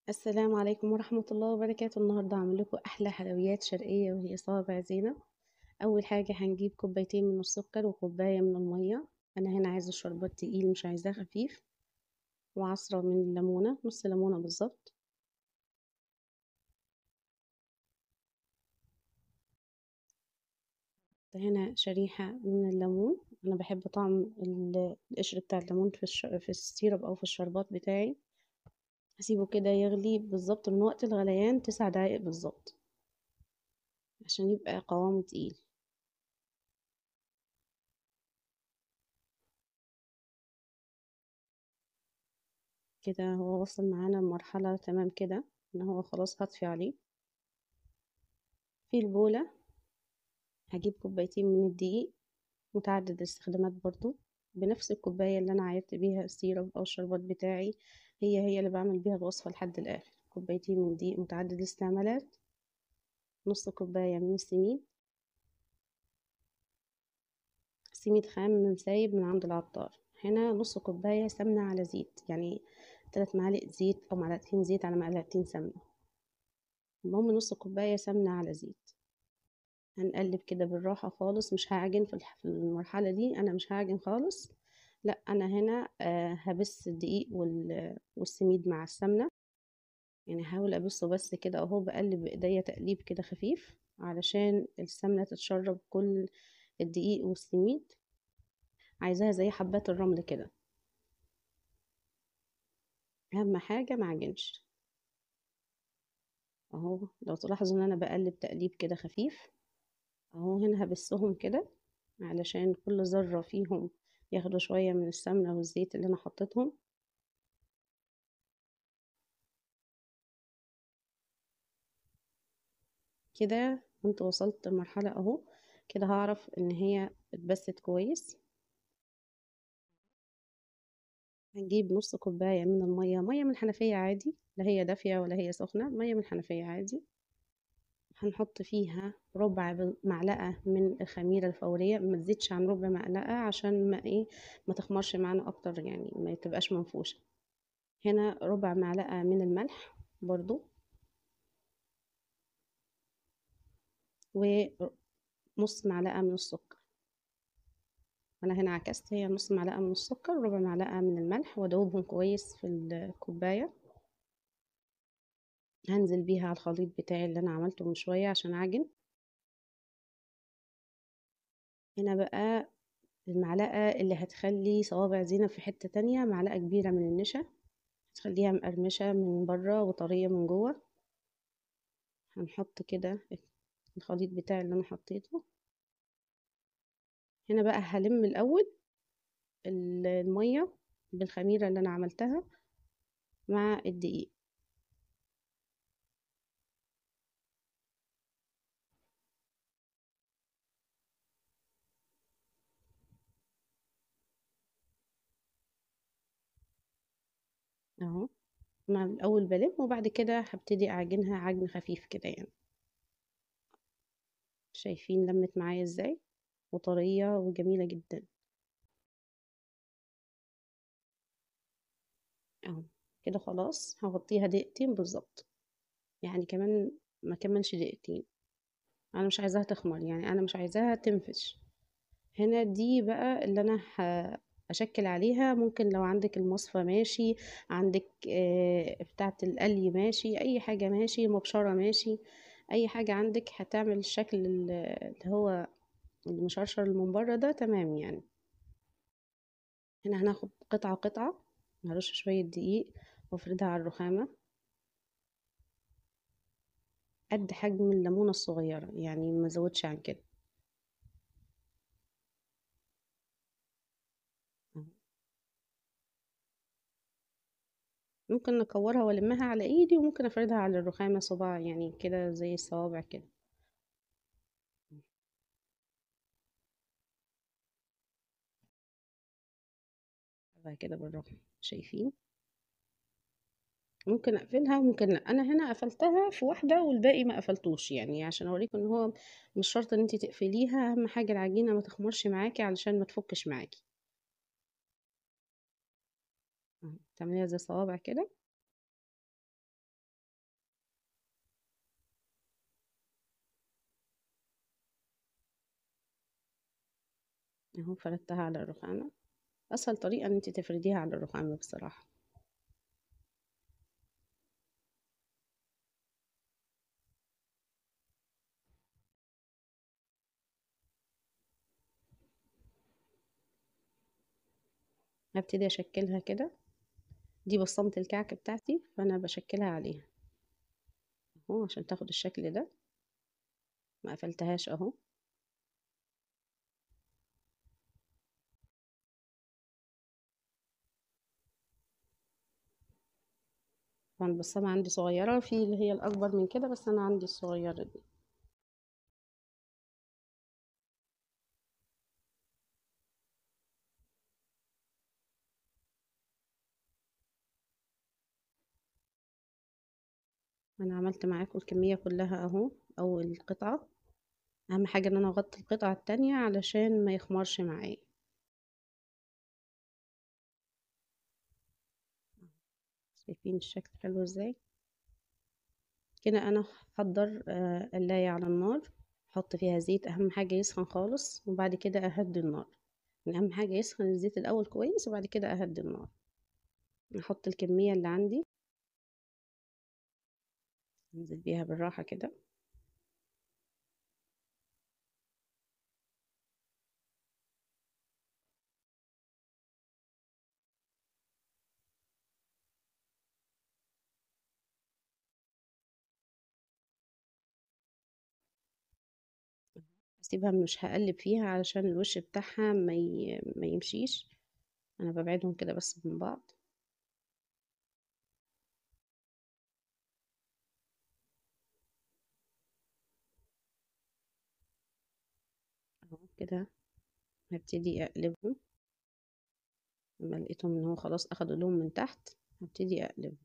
السلام عليكم ورحمة الله وبركاته. النهاردة هعمل لكم أحلى حلويات شرقية وهي صوابع زينب. أول حاجة هنجيب كوبايتين من السكر وكوباية من المية، أنا هنا عايزة الشربات تقيل مش عايزاه خفيف، وعصرة من الليمونة، نص ليمونة بالظبط. هنا شريحة من الليمون، أنا بحب طعم القشر بتاع الليمون في السيرب أو في الشربات بتاعي. هسيبه كده يغلي بالظبط من وقت الغليان 9 دقايق بالظبط عشان يبقى قوامه تقيل. كده هو وصل معانا لمرحلة تمام كده ان هو خلاص هطفي عليه. في البولة هجيب كوبايتين من الدقيق متعدد الاستخدامات برضو، بنفس الكوباية اللي انا عايرت بيها السيرب او الشربات بتاعي، هي اللي بعمل بيها الوصفة لحد الاخر. كوبايتين من دقيق متعدد الاستعمالات، نص كوباية من السميد، سميد خام من سايب من عند العطار. هنا نص كوباية سمنة على زيت، يعني 3 معالق زيت او معلقتين زيت على معلقتين سمنة، المهم نص كوباية سمنة على زيت. هنقلب كده بالراحة خالص، مش هعجن في المرحلة دي، انا مش هعجن خالص، لا انا هنا هبس الدقيق والسميد مع السمنة، يعني هحاول ابسه بس كده اهو، بقلب بايديا تقليب كده خفيف علشان السمنة تتشرب كل الدقيق والسميد، عايزاها زي حبات الرمل كده. اهم حاجة ما اعجنش اهو. لو تلاحظوا ان انا بقلب تقليب كده خفيف اهو. هنا هبسهم كده علشان كل ذرة فيهم ياخدوا شوية من السمنة والزيت اللي انا حطيتهم. كده كنت وصلت لمرحلة اهو كده هعرف ان هي اتبست كويس. هنجيب نص كوباية من المية، مية من الحنفية عادي، لا هي دافية ولا هي سخنة، مية من الحنفية عادي. هنحط فيها ربع معلقة من الخميرة الفورية، ما تزيدش عن ربع معلقة عشان ما تخمرش معانا اكتر، يعني ما تبقاش منفوشة. هنا ربع معلقة من الملح برضو، ونص معلقة من السكر. انا هنا عكست، هي نص معلقة من السكر وربع معلقة من الملح، وادوبهم كويس في الكوباية. هنزل بيها على الخليط بتاعي اللي انا عملته من شوية عشان اعجن. هنا بقى المعلقة اللي هتخلي صوابع زينب في حتة تانية، معلقة كبيرة من النشا، هتخليها مقرمشة من بره وطرية من جوه. هنحط كده الخليط بتاعي اللي انا حطيته. هنا بقى هلم الاول المية بالخميرة اللي انا عملتها مع الدقيق. اهو مع الاول بلم، وبعد كده هبتدي اعجنها عجن خفيف كده، يعني شايفين لمت معايا ازاي، وطرية وجميلة جدا اهو. كده خلاص هغطيها دقيقتين بالظبط، يعني كمان ما كملش دقيقتين، انا مش عايزاها تخمر، يعني انا مش عايزاها تنفش. هنا دي بقى اللي انا هشكل عليها. ممكن لو عندك المصفى ماشي، عندك بتاعة القلي ماشي، اي حاجة ماشي، مبشرة ماشي، اي حاجة عندك هتعمل الشكل اللي هو المشرشر اللي من بره ده تمام. يعني هنا هناخد قطعة قطعة، هرش شوية دقيق وافردها على الرخامة قد حجم الليمونة الصغيرة، يعني ما زودش عن كده. ممكن نكورها والمها على ايدي، وممكن افردها على الرخامة صباع، يعني كده زي الصوابع كده. بعد كده بالراحة، شايفين؟ ممكن اقفلها وممكن لا. انا هنا قفلتها في واحدة والباقي ما قفلتوش، يعني عشان اوريكم ان هو مش شرط ان انتي تقفليها، اهم حاجة العجينة ما تخمرش معاكي علشان ما تفكش معاكي. اهو تعمليها زي صوابع كده. اهو فردتها على الرخامة. اسهل طريقة ان انت تفرديها على الرخامة بصراحة. هبتدي اشكلها كده. دي بصمة الكعك بتاعتي، فانا بشكلها عليها اهو عشان تاخد الشكل ده. ما قفلتهاش اهو. طبعا البصمة عندي صغيرة، في اللي هي الاكبر من كده، بس انا عندي الصغيرة دي. انا عملت معاكم الكمية كلها اهو، اول قطعة. اهم حاجة ان انا اغطي القطعة التانية علشان ما يخمرش معايا. شايفين الشكل حلو ازاي؟ كده انا هحضر قلاية على النار، احط فيها زيت، اهم حاجة يسخن خالص، وبعد كده اهدي النار. يعني اهم حاجة يسخن الزيت الاول كويس، وبعد كده اهدي النار. احط الكمية اللي عندي، انزل بيها بالراحة كده. هسيبها، مش هقلب فيها علشان الوش بتاعها ما يمشيش. انا ببعدهم كده بس من بعض. اهو كده هبتدي اقلبهم. لما لقيتهم ان هو خلاص اخدوا لون من تحت هبتدي اقلبهم.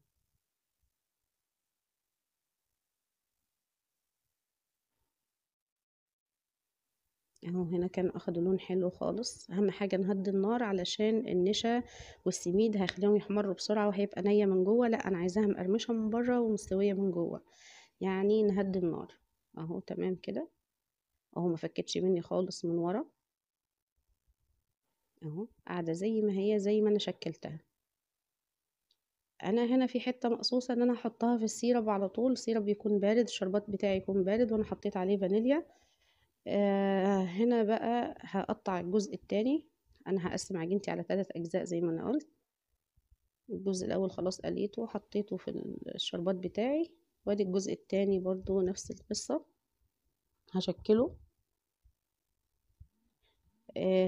اهو هنا كان اخدوا لون حلو خالص. اهم حاجه نهدي النار علشان النشا والسميد هيخليهم يحمروا بسرعه وهيبقى نيه من جوه. لا انا عايزاها مقرمشه من بره ومستويه من جوه، يعني نهدي النار. اهو تمام كده اهو، ما فكتش مني خالص من ورا اهو، قاعده زي ما هي، زي ما انا شكلتها. انا هنا في حته مقصوصه ان انا احطها في ال syrup على طول. ال syrup بيكون بارد، الشربات بتاعي يكون بارد، وانا حطيت عليه فانيليا. هنا بقى هقطع الجزء التاني. انا هقسم عجينتي على 3 اجزاء زي ما انا قلت. الجزء الاول خلاص قليته وحطيته في الشربات بتاعي، وادي الجزء التاني برضو نفس القصة هشكله.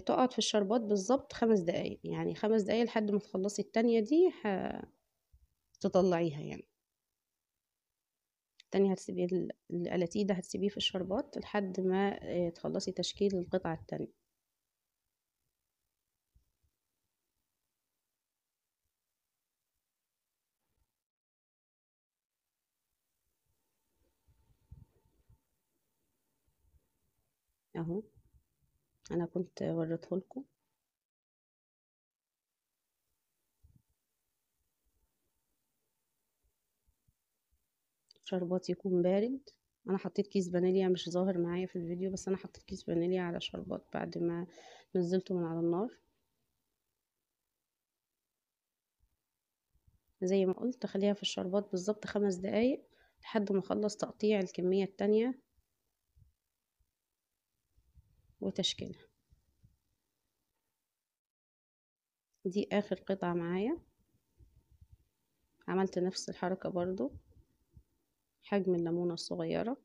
تقعد في الشربات بالظبط 5 دقايق، يعني 5 دقايق لحد ما تخلصي التانية دي تطلعيها. يعني التانية هتسيبيه القلاتيه ده هتسيبيه في الشربات لحد ما تخلصي تشكيل القطعة التانية. اهو انا كنت وريته لكم. شربات يكون بارد. انا حطيت كيس فانيليا، مش ظاهر معايا في الفيديو، بس انا حطيت كيس فانيليا على شربات بعد ما نزلته من على النار. زي ما قلت خليها في الشربات بالظبط 5 دقايق لحد ما اخلص تقطيع الكمية التانية وتشكيلها. دي اخر قطعة معايا، عملت نفس الحركة برضو، حجم الليمونة الصغيرة.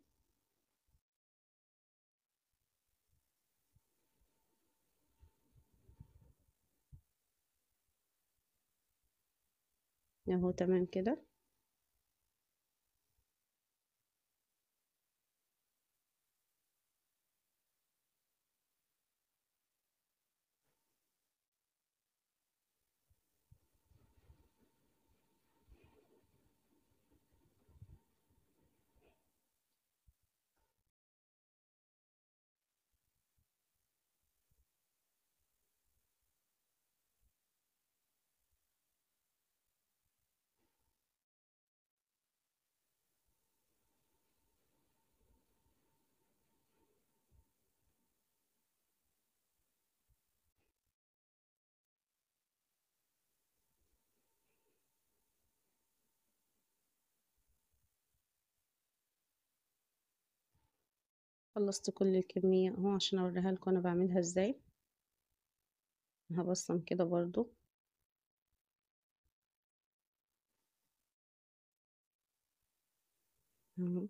اهو تمام كده. خلصت كل الكمية اهو عشان اوريها لكم انا بعملها ازاي. هبصم كده برضو. اهو.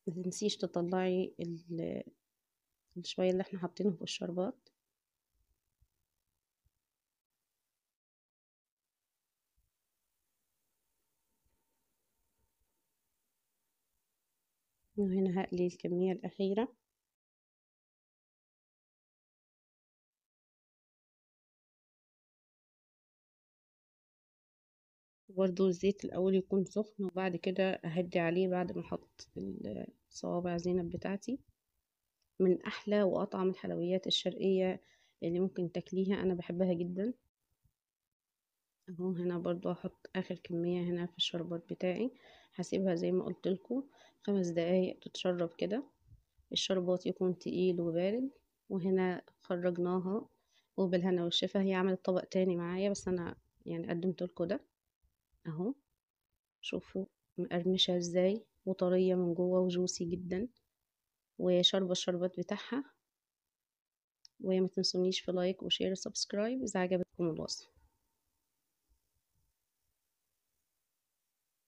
ما تنسيش تطلعي الشوية اللي احنا حاطينه في الشربات. وهنا هقلي الكمية الأخيرة. برضو الزيت الأول يكون سخن، وبعد كده أهدي عليه بعد ما أحط صوابع زينب بتاعتي. من أحلى وأطعم الحلويات الشرقية اللي ممكن تاكليها، أنا بحبها جدا. اهو هنا برضو هحط آخر كمية هنا في الشربات بتاعي. هسيبها زي ما قلت لكم 5 دقايق تتشرب كده، الشربات يكون تقيل وبارد. وهنا خرجناها وبالهنا والشفا. هي عملت طبق تاني معايا بس انا يعني قدمت لكم ده اهو. شوفوا مقرمشة ازاي وطرية من جوه وجوسي جدا، وشربة الشربات بتاعها. وما تنسونيش في like و share و subscribe اذا عجبتكم الوصفة.